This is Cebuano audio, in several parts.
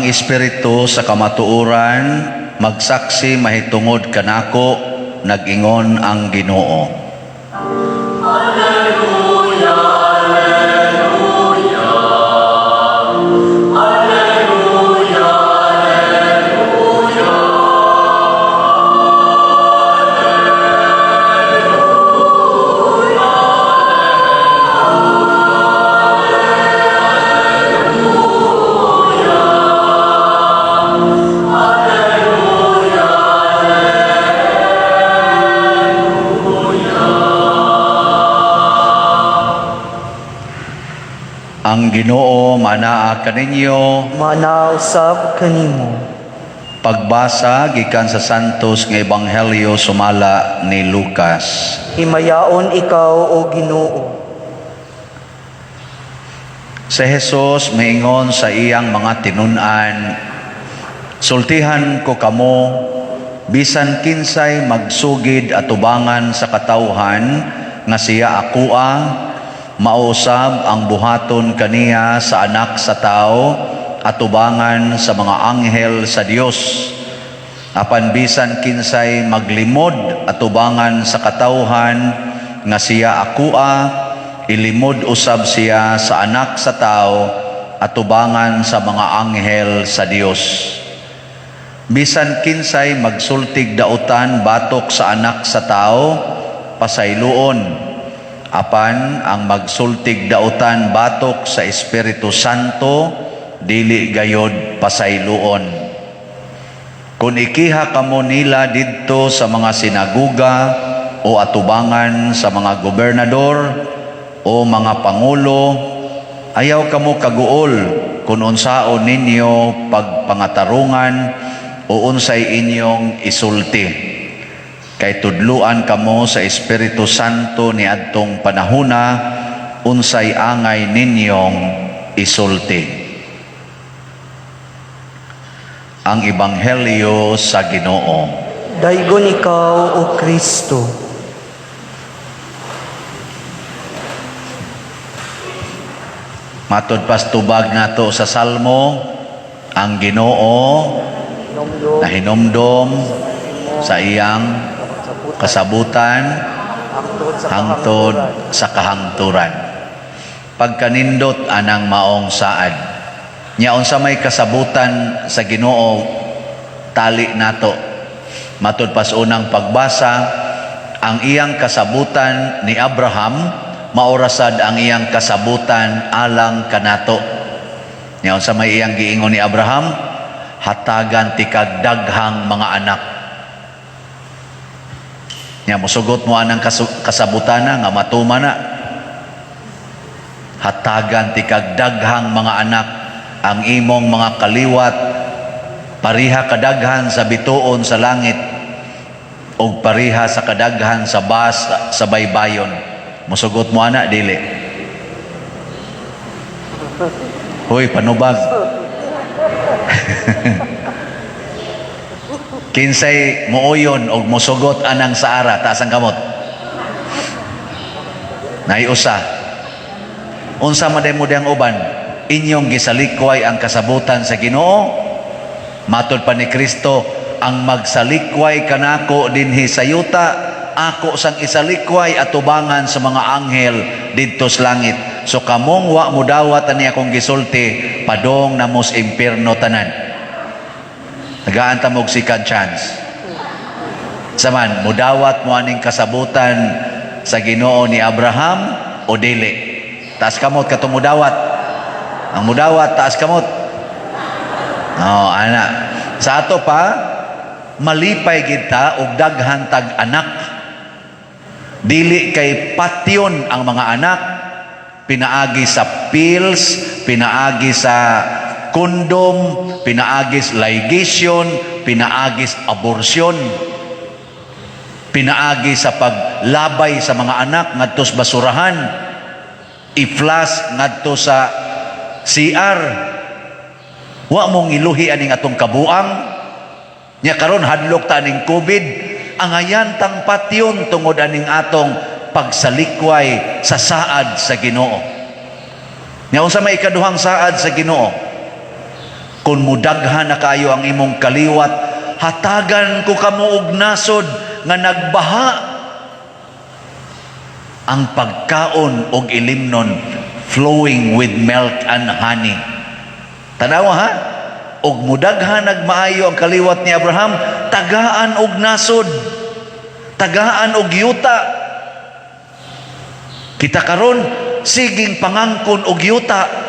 Ang Espiritu sa kamatuoran magsaksi mahitungod kanako, nag-ingon ang Ginoo. Ang Ginoo manaa kaninyo. Manaa usab kanimo. Pagbasa gikan sa Santos nga Ebanghelyo sumala ni Lucas. Himayaon ikaw, o Ginoo. Si Jesus miingon sa iyang mga tinun-an, "Sultihan ko kamo, bisan kinsay magsugid atubangan sa katawhan nga siya akoa, mausab ang buhaton kaniya sa Anak sa Tao atubangan sa mga anghel sa Dios. Apan bisan kinsay maglimod atubangan sa katawhan nga siya akoa, ilimod usab siya sa Anak sa Tao atubangan sa mga anghel sa Dios. Bisan kinsay magsultig dautan batok sa Anak sa Tao, pasayloon. Apan ang magsultig dautan batok sa Espiritu Santo, dili gayod pasayloon. Kung ikiha kamo nila didto sa mga sinaguga o atubangan sa mga gobernador o mga pangulo, ayaw kamo kaguol kung unsaon ninyo pagpangatarungan o unsay inyong isulti. Kay tudluan kamo sa Espiritu Santo niadtong panahona unsay angay ninyong isulti." Ang Ebanghelyo sa Ginoo. Daygon ikaw, O Kristo. Matod pas tubag nato sa Salmo, ang Ginoo nahinumdom sa iyang kasabutan hangtod sa kahangturan. Pagkanindot anang maong saad. Nya unsa may kasabutan sa Ginoo tali nato. Matud pas unang pagbasa, ang iyang kasabutan ni Abraham maorasad ang iyang kasabutan alang kanato. Nya unsa may iyang giingon ni Abraham? Hatagan tikag daghang mga anak. Nya mosugot mo anang kasabutana nga matuma na. Hatagan tikag daghang mga anak, ang imong mga kaliwat pariha kadaghan sa bituon sa langit og pariha sa kadaghan sa bas sa baybayon. Mosugot mo ana dili? Hoy, panubag. Kinsay mooyon og mosugot anang saara, taas ang kamot. Naiusa. Unsa man mo diyang uban? Inyong gisalikway ang kasabutan sa Ginoo. Matod pa ni Kristo, ang magsalikway kanako dinhi sa yuta, ako sang isalikway atubangan sa mga anghel didto sa langit. So kamong wa mudawat ani akong gisulti, padong namos impierno tanan. Nagaan ta mo og second chance. Saman, mudawat mo aning kasabutan sa Ginoo ni Abraham o dili? Taas kamot katong mudawat. Ang mudawat, taas kamot. Oh, ana. Sa ato pa, malipay kita og daghan tag anak. Dili kay patyon ang mga anak, pinaagi sa pills, pinaagi sa kondom, pinaagi sa ligation, pinaagi sa abortion, pinaagi sa paglabay sa mga anak ngadto sa basurahan, i-flash ngadto sa CR. Wa mong iluhi aning atong kabuang. Nya karon hadlok ta aning COVID, angayan tang patyon tungod aning atong pagsalikway sa saad sa Ginoo. Nya unsa may ikaduhang saad sa Ginoo? Kung mudaghan na kayo ang imong kaliwat, hatagan ko kamo og nasod nga nagbaha ang pagkaon og ilimnon, flowing with milk and honey. Tanawa ha? Og mudaghan nagmaayo ang kaliwat ni Abraham, tagaan og nasod, tagaan og yuta. Kita karon siging pangangkon og yuta.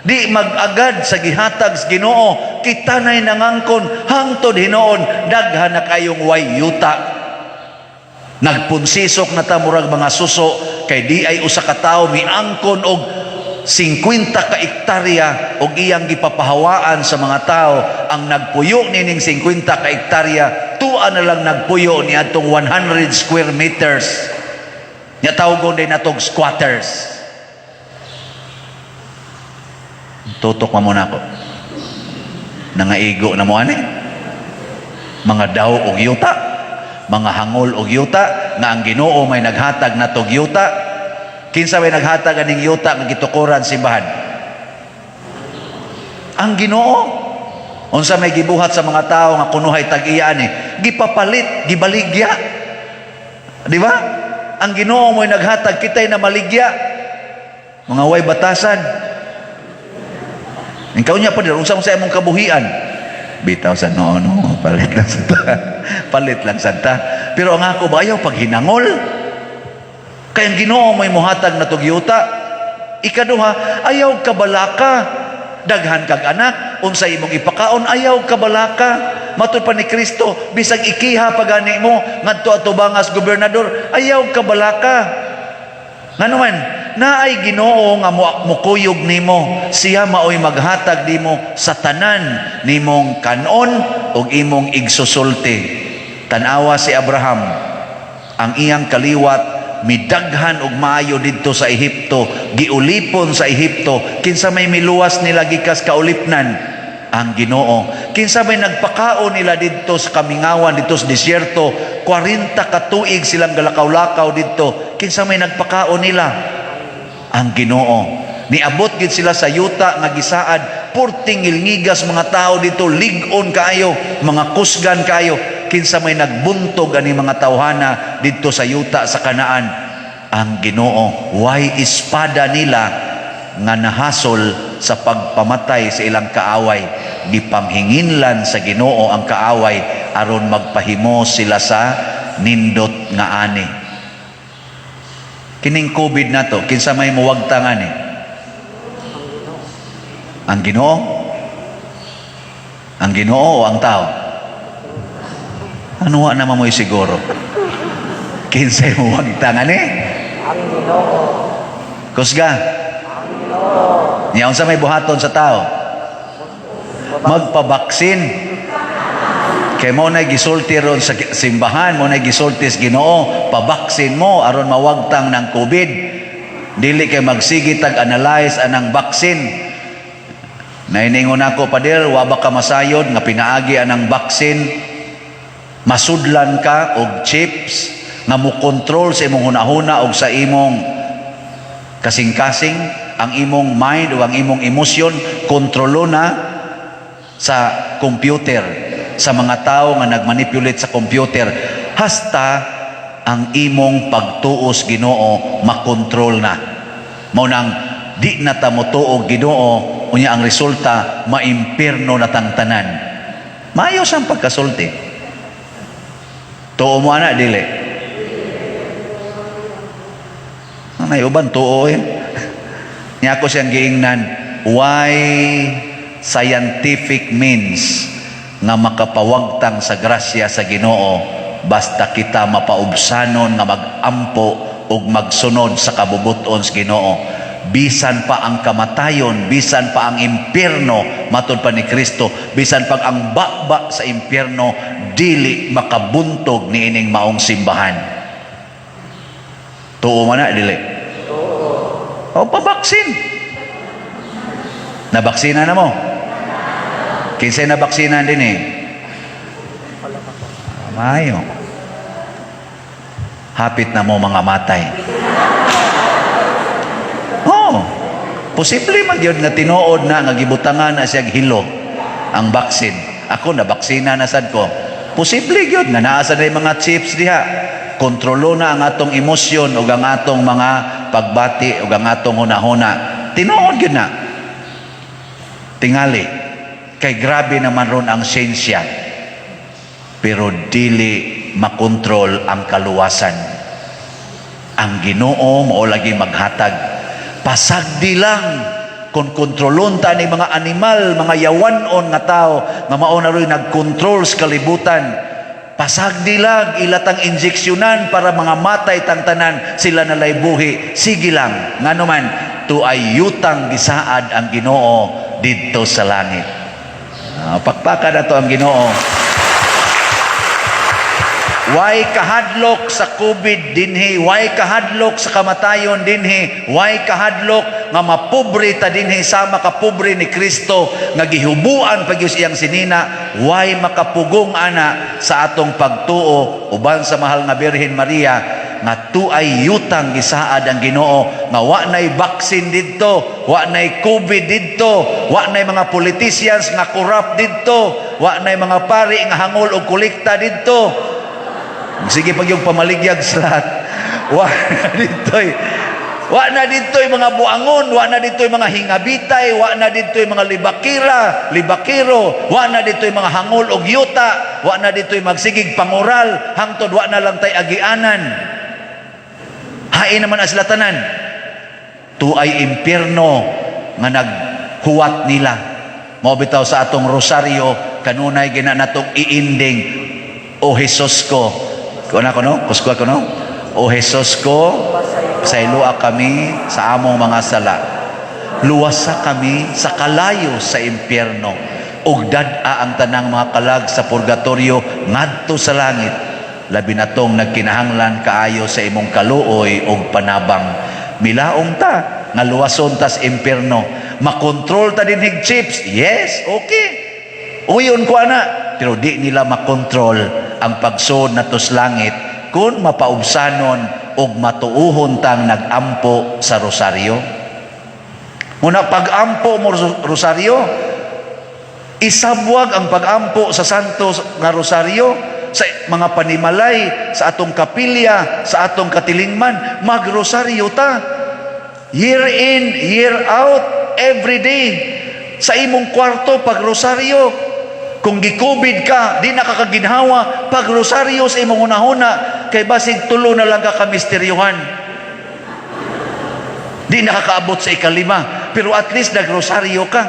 Di mag-agad sa gihatag sa Ginoo, kita na'y nangangkon hangtod hinuon daghan na kayong way yuta. Nagpunsisok na ta murag mga suso kay di ay usa ka tawo miangkon og 50 ka ektarya og iyang gipapahawaan sa mga tao. Ang nagpuyo nining 50 ka ektarya, tua na lang nagpuyo ni adtong 100 square meters. Nya tawgon din natog squatters. Tutok mo muna ako. Nangaigo na mo ani. Mga daw og yuta, mga hangol og yuta, nga ang Ginoo may naghatag na tog yuta. Kinsa may naghatag aning yuta nga gitukoran simbahan? Ang Ginoo. Unsa may gibuhat sa mga tao nga kunuhay tag-iya ani? Gipapalit, gibaligya. Di ba? Ang Ginoo mo'y naghatag, kita'y namaligya. Mga way batasan. Ikaw niya pa unsa mo sa imong kabuhian? Bitaw sa no, no, palit lang santa. Palit lang santa. Pero ang ako ba, ayaw paghinangol. Kay ang Ginoo mo'y muhatag na yuta. Ikaduha, ayaw kabalaka. Daghan kag anak, unsa imong ipakaon, ayaw kabalaka. Matud pa ni Kristo, bisag ikiha pa gani mo ngadto atubangas gobernador, ayaw kabalaka. Ngano man, naay Ginoo nga mukuyog nimo, siya maoy maghatag nimo sa tanan nimong kanon ug imong igsusulti. Tan-awa si Abraham, ang iyang kaliwat midaghan og maayo didto sa Ehipto, giulipon sa Ehipto. Kinsa may miluwas nila gikas kaulipnan? Ang Ginoo. Kinsa may nagpakaon nila didto sa kamingawan, didto sa disyerto? 40 ka tuig silang galakaw-lakaw didto. Kinsa may nagpakaon nila? Ang Ginoo. Niabot gid sila sa yuta nga gisaad, purting ngilngigas mga tao dito, lig-on kaayo, mga kusgan kaayo. Kinsa may nagbuntog ani mga tawhana didto sa yuta sa Kanaan? Ang Ginoo. Way espada nila nga nahasol sa pagpamatay sa ilang kaaway. Gipanghinginlan sa Ginoo ang kaaway aron magpahimo sila sa nindot nga ani. Kining COVID na to, kinsa may muwagtang ani? Ang Ginoo? Ang Ginoo o ang tao? Ano wa naman mo'y siguro? Kinsay muwagtang ani? Ang Ginoo. Kusga. Niya, unsa may buhaton sa tao? Magpabaksin. Kay mo na gisulti ron sa simbahan, mo na gisulti sa Ginoo, pabaksin mo aron mawagtang ng COVID. Dili kay magsige tag analyze anang vaccine. Nainingon ako, "Pader, wa ba ka masayod nga pinaagi anang vaccine, masudlan ka og chips nga mo kontrol sa imong hunahuna og sa imong kasing-kasing, ang imong mind o ang imong emosyon kontrolo na sa computer, sa mga tao nga nagmanipulate sa computer, hasta ang imong pagtuos Ginoo makontrol na? Mao nang di na ta motuo Ginoo, unya ang resulta maimpirno na tang tanan." Maayo sang pagkasulti. Tuo mo ana, dili? Anay uban tuo eh. Nya ako siyang giingnan, why scientific means nga makapawagtang sa grasya sa Ginoo basta kita mapaubsanon nga mag-ampo ug magsunod sa kabubuton sa Ginoo. Bisan pa ang kamatayon, bisan pa ang impyerno, matud pa ni Kristo, bisan pa ang baba sa impyerno, dili makabuntog niining maong simbahan. Tuo man na, dili? O pabaksin. Nabaksina na mo? Kinsay nabaksinan din eh? Mayo. Hapit na mo mga matay. Oh. Posible man gyud nga tinuod na nga gibutangan na siya hilo ang vaccine. Ako, na baksina na sad ko. Posible gyud nga naa sa na mga chips diha. Kontrolo na ang atong emosyon ug ang atong mga pagbati ug ang atong hunahuna. Tinuod gyud na. Tingali kay grabe naman ron ang siyensya. Pero dili makontrol ang kaluwasan. Ang Ginoo mao lagi maghatag. Pasagdi lang kung kontrolon ta ni mga animal, mga yawanon nga tao nga mao na ro'y nagkontrol sa kalibutan. Pasagdi lang ilatang injeksyonan para mga matay tang tanan, sila na lay buhi. Sige lang, ngano man tuay yutang gisaad ang Ginoo didto sa langit. Ah, pakpaka na to ang Ginoo. Way kahadlok sa COVID dinhi, way kahadlok sa kamatayon dinhi, way kahadlok nga mapobre ta dinhi sama ka pobre ni Kristo nga gihubuan pag iyang sinina, way makapugong ana sa atong pagtuo uban sa mahal nga Birhen Maria nga tuay yutang gisaad ang Ginoo nga wa nay vaccine didto, wa nay COVID didto, wa nay mga politicians nga corrupt didto, wa nay mga pari nga hangol og kolekta didto. Sige pag yung pamaligyag sa lahat. Wa na dito'y wa na dito'y mga buangon, wa na dito'y mga hingabitay, wa na dito'y mga libakira, libakiro, wa na dito'y mga hangol og yuta, wa na dito'y magsigig pangural, hangtod wa na lang tay agianan. Hain naman ang sila tanan. Tuay impyerno nga naghuwat nila. Mao bitaw sa atong rosaryo kanunay gina natong iinding, "O Jesus ko." Kuna ko no? Kuskwa ko no? "O Jesus ko, pasayloa kami sa among mga sala. Luwasa kami sa kalayo sa impyerno. Ug dad-a ang tanang mga kalag sa purgatorio ngadto sa langit. Labi na tong nagkinahanglan kaayo sa imong kaluoy ug panabang." Milaong ta nga luwason tas impyerno. Makontrol ta dinhig chips. Yes, okay. Uyon ko ana, pero di nila makontrol ang pagsud natos langit kung mapaubsanon og matuuhon tang nagampo sa rosaryo. Muna pag-ampo mo rosaryo, isabwag ang pag-ampo sa Santo nga Rosaryo sa mga panimalay, sa atong kapilya, sa atong katilingman, magrosaryo ta. Year in, year out, every day. Sa imong kwarto, pag-rosaryo. Kung gi-COVID ka, di na ka kaginhawa, pag-rosaryo sa imong hunahuna, kay basig tulo na lang ka kamisteryuhan. Di nakakaabot sa ikalima, pero at least nagrosaryo ka.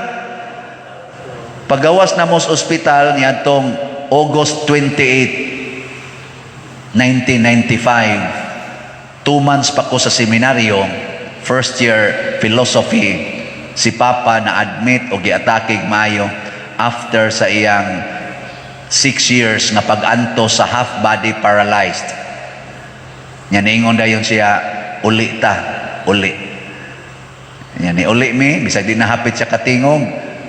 Pagawas na mo sa ospital niadtong August 28, 1995, 2 months pa ko sa seminaryo, first year philosophy, si Papa na admit o giatakig maayo after sa iyang 6 years nga pag-anto sa half body paralyzed. Nya niingon dayon siya, "Uli ta, uli." Nya ni uli mi, bisag di nahapit siya katingog,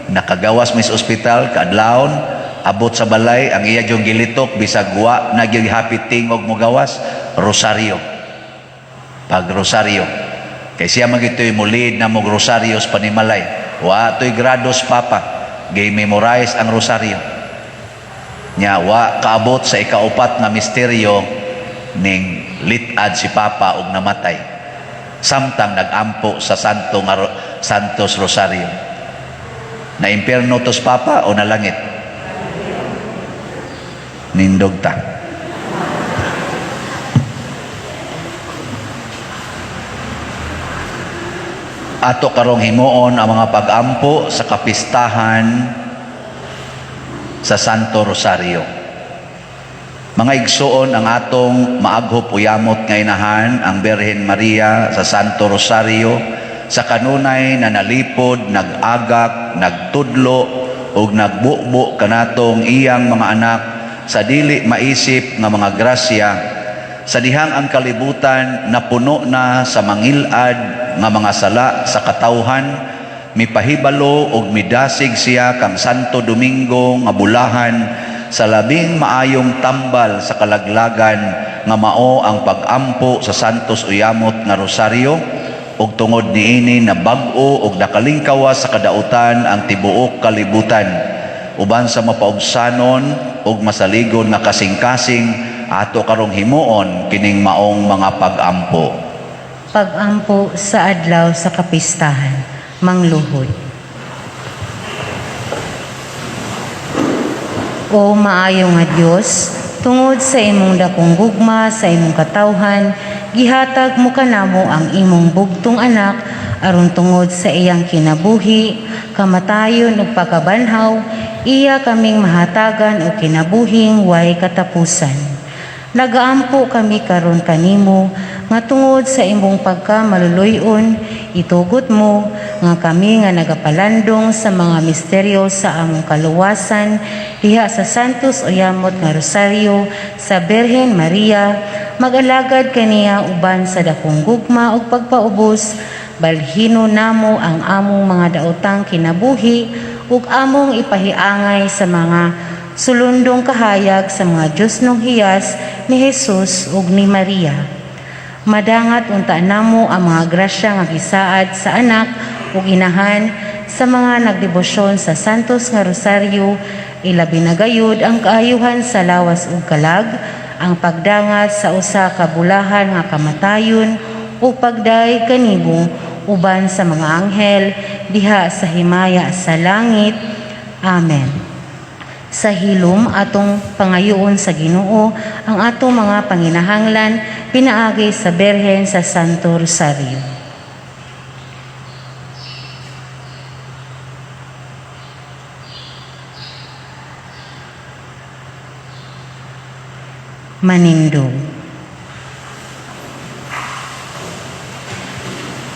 nakagawas mi sa ospital, kaadlawon, abot sa balay, ang iya yung gilitok, bisag wa na gyud hapit tingog mo gawas, rosaryo. Pag rosaryo. Kay siya magito'y mulid na mog rosaryo sa panimalay. Wa to'y grados papa. Gi memorize ang rosaryo. Nya wa kaabot sa ikaupat nga misteryo ning litad si Papa og namatay. Samtang nagampo sa Santo nga Santos Rosario. Na impierno tos Papa o na langit? Nindog ta. Ato karong himuon ang mga pag-ampo sa kapistahan sa Santo Rosario. Mga igsuon, ang atong maaghop uyamot nga inahan, ang Birhen Maria sa Santo Rosario, sa kanunay na nalipod, nag-agak, nagtudlo ug nagbubo kanatong iyang mga anak sa dili maisip nga mga grasya, sa dihang ang kalibutan napuno na sa mangilad nga mga sala sa katawhan, mipahibalo og midasig siya kang Santo Domingo nga bulahan sa labing maayong tambal sa kalaglagan nga mao ang pag-ampo sa Santos Uyamot nga Rosaryo. Ug tungod niini nabag-o ug nakalingkawas sa kadautan ang tibuok kalibutan. Uban sa mapaubsanon ug masaligon nga kasing-kasing, ato karong himuon kining maong mga pag-ampo. Pag-ampo sa adlaw sa kapistahan, mangluhod. O maayo nga Dios, tungod sa imong dakong gugma sa imong katawhan, gihatag mo kanamo ang imong bugtong anak aron tungod sa iyang kinabuhi, kamatayon ug pagkabanhaw, iya kaming mahatagan og kinabuhing way katapusan. Nagaampo kami karon kanimo nga tungod sa imong pagkamaluluy-on, itugot mo nga kami nga nagapalandong sa mga misteryo sa among kaluwasan diha sa Santos Uyamot nga Rosaryo sa Birhen Maria, mag-alagad kaniya uban sa dakong gugma ug pagpaubos, balhino namo ang among mga daotang kinabuhi ug among ipahiangay sa mga sulundong kahayag sa mga Diyosnong hiyas ni Jesus ug ni Maria. Madangat unta namo ang mga grasya nga gisaad sa anak ug inahan sa mga nagdebosyon sa Santos nga Rosaryo, ilabi na gayud ang kaayuhan sa lawas ug kalag, ang pagdangat sa usa ka bulahan nga kamatayon ug pagdayeg kanimo uban sa mga anghel diha sa himaya sa langit. Amen. Sa hilom, atong pangayoon sa Ginoo ang atong mga panginahanglan pinaagi sa Berhen sa Santo Rosario. Manindog.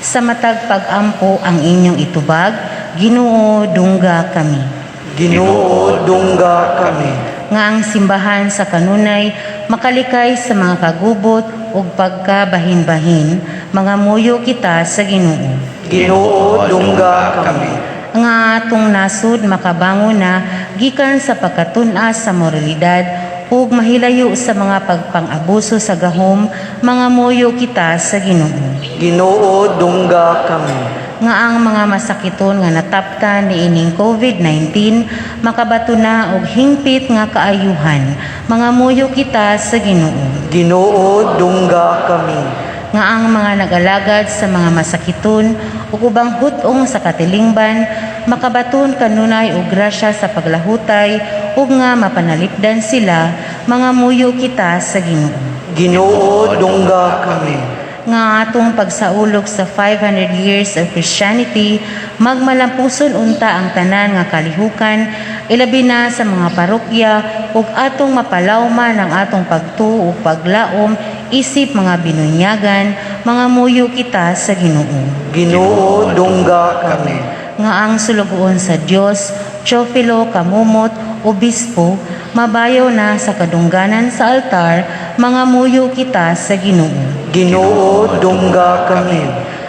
Sa matag pag-ampo ang inyong itubag, Ginoo, dungga kami. Ginoo, dungga kami. Nga ang simbahan sa kanunay makalikay sa mga kagubot ug pagkabahin-bahin, mangamuyo kita sa Ginoo. Ginoo, dungga kami. Nga atong nasud makabangon na gikan sa pagkatun-as sa moralidad ug mahilayo sa mga pagpang-abuso sa gahom, mangamuyo kita sa Ginoo. Ginoo, dungga kami. Nga ang mga masakiton nga nataptan niining COVID-19 makabato na og hingpit nga kaayuhan, mangamuyo kita sa Ginoo. Ginoo, dungga kami. Nga ang mga nag-alagad sa mga masakiton ug ubang hut-ong sa katilingban makabaton kanunay og grasya sa paglahutay ug nga mapanalipdan sila, mangamuyo kita sa Ginoo. Ginoo, dungga kami. Nga atong pagsaulog sa 500 years of Christianity magmalampuson unta ang tanan nga kalihukan, ilabi na sa mga parokya, ug atong mapalawman ang atong pagtuo ug paglaom isip mga binunyagan, mangamuyo kita sa Ginoo. Ginoo, dungga kami. Nga ang sulugoon sa Dios Teofilo Camomot, Obispo, mabayaw na sa kadungganan sa altar, mangamuyo kita sa Ginoo. Ginoo, dungga kami.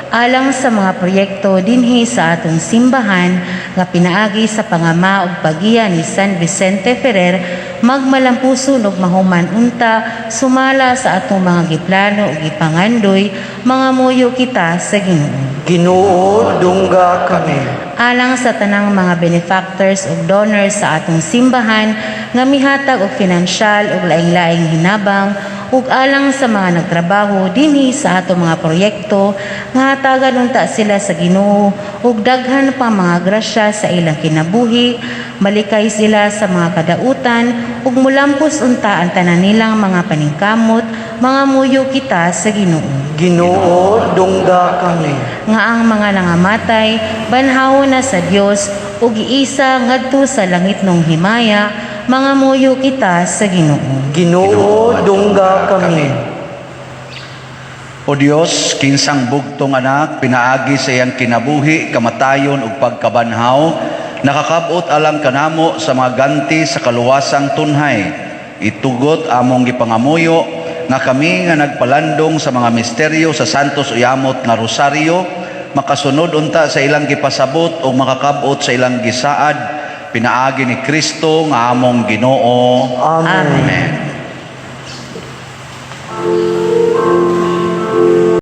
Alang sa mga proyekto dinhi sa atong simbahan nga pinaagi sa pangama ug paggiya ni San Vicente Ferrer magmalampuson ug mahuman unta sumala sa atong mga giplano ug gipangandoy, mangamuyo kita sa Ginoo. Ginoo, dungga kami. Alang sa tanang mga benefactors ug donors sa atong simbahan nga mihatag og pinansyal ug laing-laing hinabang, ug alang sa mga nagtrabaho dinhi sa atong mga proyekto nga hatagan unta sila sa Ginoo ug daghan pa mga grasya sa ilang kinabuhi, malikay sila sa mga kadautan ug mulampos unta ang tanan nilang mga paningkamot, mangamuyo kita sa Ginoo. Ginoo, dungga kami. Nga ang mga nangamatay banhawon na sa Dios ug giisa ngadto sa langitnong himaya, mangamuyo kita sa Ginoo. Ginoo, dungga kami. O Dios, kinsang bugtong anak pinaagi sa iyang kinabuhi, kamatayon ug pagkabanhaw, nakakab-ot alang kanamo sa mga ganti sa kaluwasang tunhay. Itugot among gipangamuyo nga kami nga nagpalandong sa mga misteryo sa Santos Uyamot nga Rosaryo makasunod unta sa ilang gipasabot o makakab-ot sa ilang gisaad pinaagi ni Kristo nga among Ginoo. Amen. Amen.